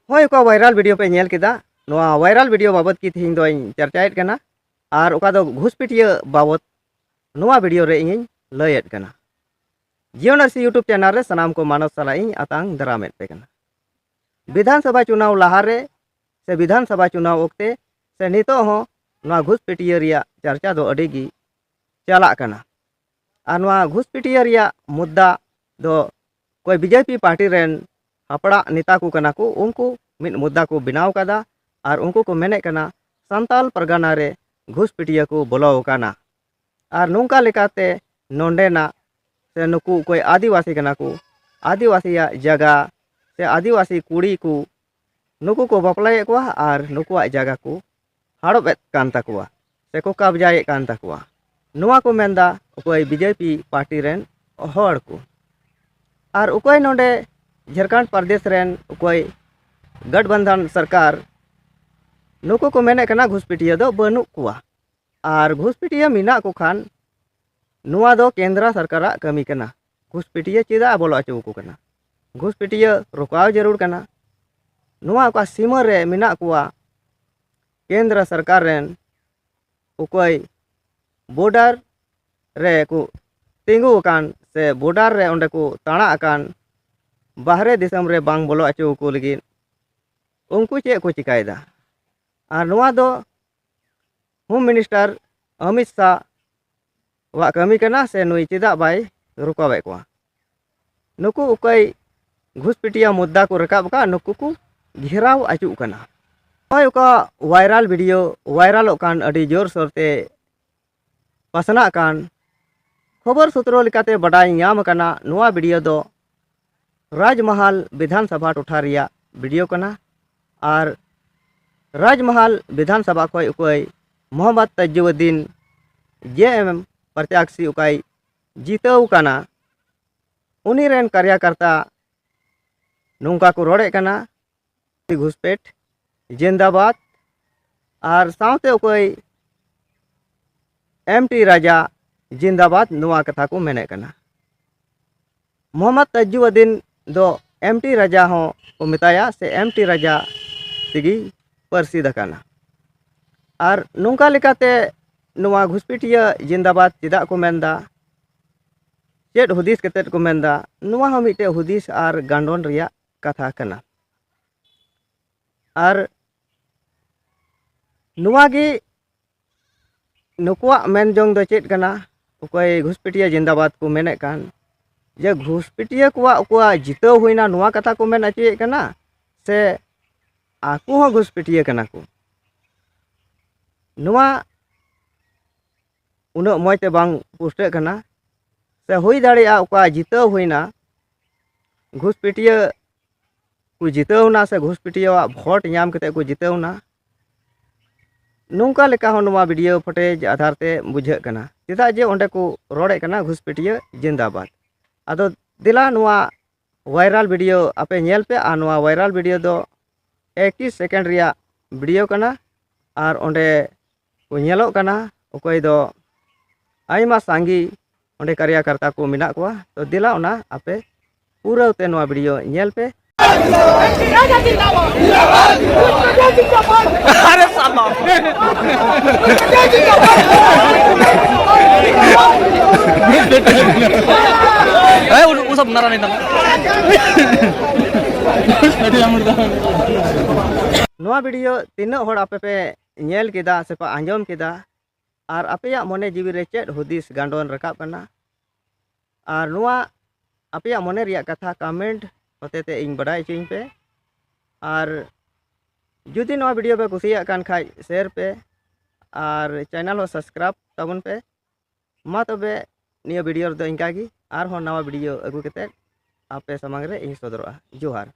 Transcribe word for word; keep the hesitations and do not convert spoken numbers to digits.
ᱦᱳᱭ, ᱚᱠᱟ viral video ᱯᱮ ᱧᱮᱞ ᱠᱮᱫᱟ, ᱱᱚᱣᱟ viral video ᱵᱟᱵᱚᱛ ᱜᱮ ᱛᱮᱦᱮᱧ ᱫᱚᱧ ᱪᱟᱨᱪᱟᱭᱮᱫ ᱠᱟᱱᱟ᱾ ᱟᱨ ᱚᱠᱟ ᱫᱚ ᱜᱷᱩᱥᱯᱤᱴᱤᱭᱟᱹ ᱵᱟᱵᱚᱛ ᱱᱚᱣᱟ video ᱨᱮ ᱤᱧᱤᱧ ᱞᱟᱹᱭᱮᱫ ᱠᱟᱱᱟ᱾ ᱡᱤᱭᱚᱱ ᱟᱹᱨᱥᱤ YouTube channel ᱨᱮ ᱥᱟᱱᱟᱢ ᱠᱚ ᱢᱟᱱᱚᱛ ᱥᱟᱞᱟᱜ ᱤᱧ ᱟᱛᱟᱝ ᱫᱟᱨᱟᱢᱮᱫ ᱯᱮ ᱠᱟᱱᱟ᱾ ᱵᱤᱫᱷᱟᱱ ᱥᱚᱵᱷᱟ ᱪᱩᱱᱟᱣ ᱞᱟᱦᱟᱨᱮ ᱥᱮ ᱵᱤᱫᱷᱟᱱ ᱥᱚᱵᱷᱟ ᱪᱩᱱᱟᱣ ᱚᱠᱛᱮ ᱥᱮ ᱱᱤᱛᱚᱜ ᱦᱚᱸ ᱱᱚᱣᱟ ᱜᱷᱩᱥᱯᱤᱴᱤᱭᱟᱹ ᱨᱮᱭᱟᱜ ᱪᱟᱨᱪᱟ ᱫᱚ ᱟᱹᱰᱤ ᱜᱮ ᱪᱟᱞᱟᱜ ᱠᱟᱱᱟ᱾ ᱟᱨ ᱱᱚᱣᱟ ᱜᱷᱩᱥᱯᱤᱴᱤᱭᱟᱹ ᱨᱮᱭᱟᱜ ᱢᱩᱫᱽᱫᱟ ᱫᱚ ᱚᱠᱚᱭ BJP party ᱨᱮᱱ ᱦᱟᱯᱲᱟᱜ ᱱᱮᱛᱟ ᱠᱚ ᱠᱟᱱᱟ ᱠᱚ, ᱩᱱᱠᱩ ᱢᱤᱫ ᱢᱩᱫᱽᱫᱟ ᱠᱚ ᱵᱮᱱᱟᱣ ᱠᱟᱫᱟ᱾ ᱟᱨ ᱩᱱᱠᱩ ᱠᱚ ᱢᱮᱱᱮᱫ ᱠᱟᱱᱟ ᱥᱟᱱᱛᱟᱞ ᱯᱟᱨᱜᱟᱱᱟ ᱨᱮ ᱜᱷᱩᱥᱯᱤᱴᱤᱭᱟᱹ ᱠᱚ ᱵᱚᱞᱚ ᱟᱠᱟᱱᱟ᱾ ᱟᱨ ᱱᱚᱝᱠᱟ ᱞᱮᱠᱟᱛᱮ ᱱᱚᱰᱮᱱᱟᱜ ᱥᱮ ᱱᱩᱠᱩ ᱚᱠᱚᱭ ᱟᱹᱫᱤᱵᱟᱹᱥᱤ ᱠᱟᱱᱟ ᱠᱚ, ᱟᱹᱫᱤᱵᱟᱹᱥᱤᱭᱟᱜ ᱡᱟᱭᱜᱟ ᱥᱮ ᱟᱹᱫᱤᱵᱟᱹᱥᱤ ᱠᱩᱲᱤ ᱠᱚ, ᱱᱩᱠᱩ ᱠᱚ ᱵᱟᱯᱞᱟᱭᱮᱫ ᱠᱚᱣᱟ ᱟᱨ ᱱᱩᱠᱩᱣᱟᱜ ᱡᱟᱭᱜᱟ ᱠᱚ ᱦᱟᱲᱚᱵᱮᱫ ᱠᱟᱱ ᱛᱟᱠᱚᱣᱟ ᱥᱮ ᱠᱚ ᱠᱟᱵᱽᱡᱟᱭᱮᱫ ᱠᱟᱱ ᱛᱟᱠᱚᱣᱟ᱾ ᱱᱚᱣᱟ ᱠᱚ ᱢᱮᱱᱫᱟ ᱚᱠᱚᱭ BJP party ᱨᱮᱱ ᱦᱚᱲ ᱠᱚ᱾ ᱟᱨ ᱚᱠᱚᱭ ᱱᱚᱰᱮ ᱡᱷᱟᱲᱠᱷᱚᱸᱰ ᱯᱨᱚᱫᱮᱥ ᱨᱮᱱ ᱚᱠᱚᱭ ᱜᱚᱴᱵᱚᱱᱫᱷᱚᱱ ᱥᱚᱨᱠᱟᱨ, ᱱᱩᱠᱩ ᱠᱚ ᱢᱮᱱᱮᱫ ᱠᱟᱱᱟ ᱜᱷᱩᱥᱯᱤᱴᱤᱭᱟᱹ ᱫᱚ ᱵᱟᱹᱱᱩᱜ ᱠᱚᱣᱟ᱾ ᱟᱨ ᱜᱷᱩᱥᱯᱤᱴᱤᱭᱟᱹ ᱢᱮᱱᱟᱜ ᱠᱚ ᱠᱷᱟᱱ ᱱᱚᱣᱟ ᱫᱚ ᱠᱮᱱᱫᱨᱟ ᱥᱚᱨᱠᱟᱨᱟᱜ ᱠᱟᱹᱢᱤ ᱠᱟᱱᱟ᱾ ᱜᱷᱩᱥᱯᱤᱴᱤᱭᱟᱹ ᱪᱮᱫᱟᱜ ᱮ ᱵᱚᱞᱚ ᱦᱚᱪᱚ ᱟᱠᱚ ᱠᱟᱱᱟ? ᱜᱷᱩᱥᱯᱤᱴᱤᱭᱟᱹ ᱨᱚᱠᱟᱣ ᱡᱟᱹᱨᱩᱲ ᱠᱟᱱᱟ᱾ ᱱᱚᱣᱟ ᱚᱠᱟ ᱥᱤᱢᱟᱹ ᱨᱮ ᱢᱮᱱᱟᱜ ᱠᱚᱣᱟ ᱠᱮᱱᱫᱨᱟ ᱥᱚᱨᱠᱟᱨ ᱨᱮᱱ ᱚᱠᱚᱭ border ᱨᱮ ᱠᱚ ᱛᱤᱸᱜᱩ ᱟᱠᱟᱱ ᱥᱮ border ᱨᱮ ᱚᱸᱰᱮ ᱠᱚ ᱛᱟᱲᱟᱜ ᱟᱠᱟᱱ, ᱵᱟᱦᱨᱮ ᱫᱤᱥᱚᱢ ᱨᱮ ᱵᱟᱝ ᱵᱚᱞᱚ ᱦᱚᱪᱚ ᱟᱠᱚ ᱞᱟᱹᱜᱤᱫ, ᱩᱱᱠᱩ ᱪᱮᱫ ᱠᱚ ᱪᱤᱠᱟᱭᱮᱫᱟ? ᱟᱨ ᱱᱚᱣᱟ ᱫᱚ Home Minister ᱚᱢᱤᱛ ᱥᱟᱦ ᱣᱟᱜ ᱠᱟᱹᱢᱤ ᱠᱟᱱᱟ ᱥᱮ ᱱᱩᱭ ᱪᱮᱫᱟᱜ ᱵᱟᱭ ᱨᱚᱠᱟᱣᱮᱫ ᱠᱚᱣᱟ? ᱱᱩᱠᱩ ᱚᱠᱚᱭ ᱜᱷᱩᱥᱯᱤᱴᱤᱭᱟ ᱢᱩᱫᱽᱫᱟ ᱠᱚ ᱨᱟᱠᱟᱵ ᱟᱠᱟᱫ, ᱱᱩᱠᱩ ᱠᱚ ᱜᱷᱮᱨᱟᱣ ᱟᱹᱪᱩᱜ ᱠᱟᱱᱟ᱾ ᱱᱚᱜᱼᱚᱭ ᱚᱠᱟ viral video ᱵᱷᱟᱭᱨᱟᱞᱚᱜ ᱠᱟᱱ, ᱟᱹᱰᱤ ᱡᱳᱨᱥᱳᱨ ᱛᱮ ᱯᱟᱥᱱᱟᱜ ᱠᱟᱱ, ᱠᱷᱚᱵᱚᱨ ᱥᱩᱛᱨᱚ ᱞᱮᱠᱟᱛᱮ ᱵᱟᱰᱟᱭ ᱧᱟᱢ ᱟᱠᱟᱱᱟ, ᱱᱚᱣᱟ video ᱫᱚ ᱨᱟᱡᱽᱢᱟᱦᱟᱞ ᱵᱤᱫᱷᱟᱱ ᱥᱚᱵᱷᱟ ᱴᱚᱴᱷᱟ ᱨᱮᱭᱟᱜ video ᱠᱟᱱᱟ᱾ ᱟᱨ ᱨᱟᱡᱽᱢᱟᱦᱟᱞ ᱵᱤᱫᱷᱟᱱ ᱥᱚᱵᱷᱟ ᱠᱷᱚᱱ ᱚᱠᱚᱭ ᱢᱚᱦᱚᱢᱢᱚᱫᱽ ᱛᱟᱡᱩᱣᱟᱫᱤᱱ, JM ᱯᱨᱚᱛᱭᱟᱠᱥᱤ, ᱚᱠᱚᱭ ᱡᱤᱛᱟᱹᱣ ᱠᱟᱱᱟ, ᱩᱱᱤ ᱨᱮᱱ ᱠᱟᱨᱭᱟᱠᱟᱨᱛᱟ ᱱᱚᱝᱠᱟ ᱠᱚ ᱨᱚᱲᱮᱫ ᱠᱟᱱᱟ, ᱜᱷᱩᱥᱯᱮᱴ ᱡᱤᱱᱫᱟᱵᱟᱫ, ᱟᱨ ᱥᱟᱶᱛᱮ ᱚᱠᱚᱭ MT ᱨᱟᱡᱟ ᱡᱤᱱᱫᱟᱵᱟᱫ, ᱱᱚᱣᱟ ᱠᱟᱛᱷᱟ ᱠᱚ ᱢᱮᱱᱮᱫ ᱠᱟᱱᱟ᱾ ᱢᱚᱦᱚᱢᱢᱚᱫᱽ ᱛᱟᱡᱩᱣᱟᱫᱤᱱ ᱫᱚ ᱮᱢ ᱴᱤ ᱨᱟᱡᱟ ᱦᱚᱸ ᱠᱚ ᱢᱮᱛᱟᱭᱟ, ᱥᱮ ᱮᱢ ᱴᱤ ᱨᱟᱡᱟ ᱛᱮᱜᱮ ᱯᱟᱹᱨᱥᱤᱫ ᱟᱠᱟᱱᱟ᱾ ᱟᱨ ᱱᱚᱝᱠᱟ ᱞᱮᱠᱟᱛᱮ ᱱᱚᱣᱟ ᱜᱷᱩᱥᱯᱤᱴᱤᱭᱟᱹ ᱡᱤᱱᱫᱟᱵᱟᱫ ᱪᱮᱫᱟᱜ ᱠᱚ ᱢᱮᱱᱫᱟ, ᱪᱮᱫ ᱦᱩᱫᱤᱥ ᱠᱟᱛᱮᱫ ᱠᱚ ᱢᱮᱱᱫᱟ, ᱱᱚᱣᱟ ᱦᱚᱸ ᱢᱤᱫᱴᱮᱡ ᱦᱩᱫᱤᱥ ᱟᱨ ᱜᱟᱱᱰᱚᱱ ᱨᱮᱭᱟᱜ ᱠᱟᱛᱷᱟ ᱠᱟᱱᱟ᱾ ᱟᱨ ᱱᱚᱣᱟ ᱜᱮ ᱱᱩᱠᱩᱣᱟᱜ ᱢᱮᱱ ᱡᱚᱝ ᱫᱚ ᱪᱮᱫ ᱠᱟᱱᱟ? ᱚᱠᱚᱭ ᱜᱷᱩᱥᱯᱤᱴᱤᱭᱟᱹ ᱡᱤᱱᱫᱟᱵᱟᱫ ᱠᱚ ᱢᱮᱱᱮᱫ ᱠᱟᱱ, ᱡᱮ ᱜᱷᱩᱥᱯᱤᱴᱤᱭᱟᱹ ᱠᱚᱣᱟᱜ ᱚᱠᱚᱣᱟᱜ ᱡᱤᱛᱟᱹᱣ ᱦᱩᱭᱱᱟ, ᱱᱚᱣᱟ ᱠᱟᱛᱷᱟ ᱠᱚ ᱢᱮᱱ ᱦᱚᱪᱚᱭᱮᱫ ᱠᱟᱱᱟ, ᱥᱮ ᱟᱠᱚ ᱦᱚᱸ ᱜᱷᱩᱥᱯᱤᱴᱤᱭᱟᱹ ᱠᱟᱱᱟ ᱠᱚ? ᱱᱚᱣᱟ ᱩᱱᱟᱹᱜ ᱢᱚᱡᱽ ᱛᱮ ᱵᱟᱝ ᱯᱩᱥᱴᱟᱹᱜ ᱠᱟᱱᱟ᱾ ᱥᱮ ᱦᱩᱭ ᱫᱟᱲᱮᱭᱟᱜᱼᱟ ᱚᱠᱟ ᱡᱤᱛᱟᱹᱣ ᱦᱩᱭᱱᱟ, ᱜᱷᱩᱥᱯᱤᱴᱤᱭᱟᱹ ᱠᱚ ᱡᱤᱛᱟᱹᱣ ᱮᱱᱟ ᱥᱮ ᱜᱷᱩᱥᱯᱤᱴᱤᱭᱟᱹᱣᱟᱜ ᱵᱷᱳᱴ ᱧᱟᱢ ᱠᱟᱛᱮ ᱠᱚ ᱡᱤᱛᱟᱹᱣ ᱮᱱᱟ, ᱱᱚᱝᱠᱟ ᱞᱮᱠᱟ ᱦᱚᱸ ᱱᱚᱣᱟ ᱵᱷᱤᱰᱤᱭᱳ ᱯᱷᱩᱴᱮᱡᱽ ᱟᱫᱷᱟᱨ ᱛᱮ ᱵᱩᱡᱷᱟᱹᱜ ᱠᱟᱱᱟ᱾ ᱪᱮᱫᱟᱜ ᱡᱮ ᱚᱸᱰᱮ ᱠᱚ ᱨᱚᱲᱮᱫ ᱠᱟᱱᱟ ᱜᱷᱩᱥᱯᱤᱴᱤᱭᱟᱹ ᱡᱤᱱᱫᱟᱵᱟᱫ᱾ ᱟᱫᱚ ᱫᱮᱞᱟ ᱱᱚᱣᱟ ᱵᱷᱟᱭᱨᱟᱞ ᱵᱷᱤᱰᱤᱭᱳ ᱟᱯᱮ ᱧᱮᱞ ᱯᱮ, ᱟᱨ ᱱᱚᱣᱟ ᱵᱷᱟᱭᱨᱟᱞ ᱵᱷᱤᱰᱤᱭᱳ ᱫᱚ ᱮᱠᱤᱥ ᱥᱮᱠᱮᱱᱰ ᱨᱮᱭᱟᱜ ᱵᱷᱤᱰᱤᱭᱳ ᱠᱟᱱᱟ, ᱟᱨ ᱚᱸᱰᱮ ᱠᱚ ᱧᱮᱞᱚᱜ ᱠᱟᱱᱟ ᱚᱠᱚᱭ ᱫᱚ ᱟᱭᱢᱟ ᱥᱟᱸᱜᱮ ᱚᱸᱰᱮ ᱠᱟᱨᱭᱟᱠᱟᱨᱛᱟ ᱠᱚ ᱢᱮᱱᱟᱜ ᱠᱚᱣᱟ᱾ ᱛᱚ ᱫᱮᱞᱟ ᱚᱱᱟ ᱟᱯᱮ ᱯᱩᱨᱟᱹᱣ ᱛᱮ ᱱᱚᱣᱟ ᱵᱷᱤᱰᱤᱭᱳ ᱧᱮᱞ ᱯᱮ᱾ अरे साला। ए, वो, वो सब नारा नहीं था। ᱱᱚᱣᱟ ᱵᱷᱤᱰᱤᱭᱳ ᱛᱤᱱᱟᱹᱜ ᱦᱚᱲ ᱟᱯᱮ ᱯᱮ ᱧᱮᱞ ᱠᱮᱫᱟ ᱥᱮ ᱯᱮ ᱟᱸᱡᱚᱢ ᱠᱮᱫᱟ, ᱟᱨ ᱟᱯᱮᱭᱟᱜ ᱢᱚᱱᱮ ᱡᱤᱣᱤ ᱨᱮ ᱪᱮᱫ ᱦᱩᱫᱤᱥ ᱜᱟᱱᱰᱚᱱ ᱨᱟᱠᱟᱵ ᱠᱟᱱᱟ, ᱟᱨ ᱱᱚᱣᱟ ᱟᱯᱮᱭᱟᱜ ᱢᱚᱱᱮ ᱨᱮᱭᱟᱜ ᱠᱟᱛᱷᱟ ᱠᱚᱢᱮᱱᱴ ᱦᱚᱛᱮ ᱛᱮ ᱤᱧ ᱵᱟᱰᱟᱭ ᱦᱚᱪᱚᱧ ᱯᱮ᱾ ᱟᱨ ᱡᱩᱫᱤ ᱱᱚᱣᱟ ᱵᱷᱤᱰᱤᱭᱳ ᱯᱮ ᱠᱩᱥᱤᱭᱟᱜ ᱠᱟᱱ ᱠᱷᱟᱡ, ᱥᱮᱭᱟᱨ ᱯᱮ ᱟᱨ ᱪᱮᱱᱮᱞ ᱦᱚᱸ ᱥᱟᱵᱥᱠᱨᱟᱭᱤᱵᱽ ᱛᱟᱵᱚᱱ ᱯᱮ᱾ ᱢᱟ ᱛᱚᱵᱮ ᱱᱤᱭᱟᱹ ᱵᱷᱤᱰᱤᱭᱳ ᱨᱮᱫᱚ ᱤᱱᱠᱟ ᱜᱮ, ᱟᱨᱦᱚᱸ ᱱᱟᱣᱟ ᱵᱷᱤᱰᱤᱭᱳ ᱟᱹᱜᱩ ᱠᱟᱛᱮᱫ ᱟᱯᱮ ᱥᱟᱢᱟᱝ ᱨᱮ ᱤᱧ ᱥᱚᱫᱚᱨᱚᱜᱼᱟ᱾ ᱡᱚᱦᱟᱨ᱾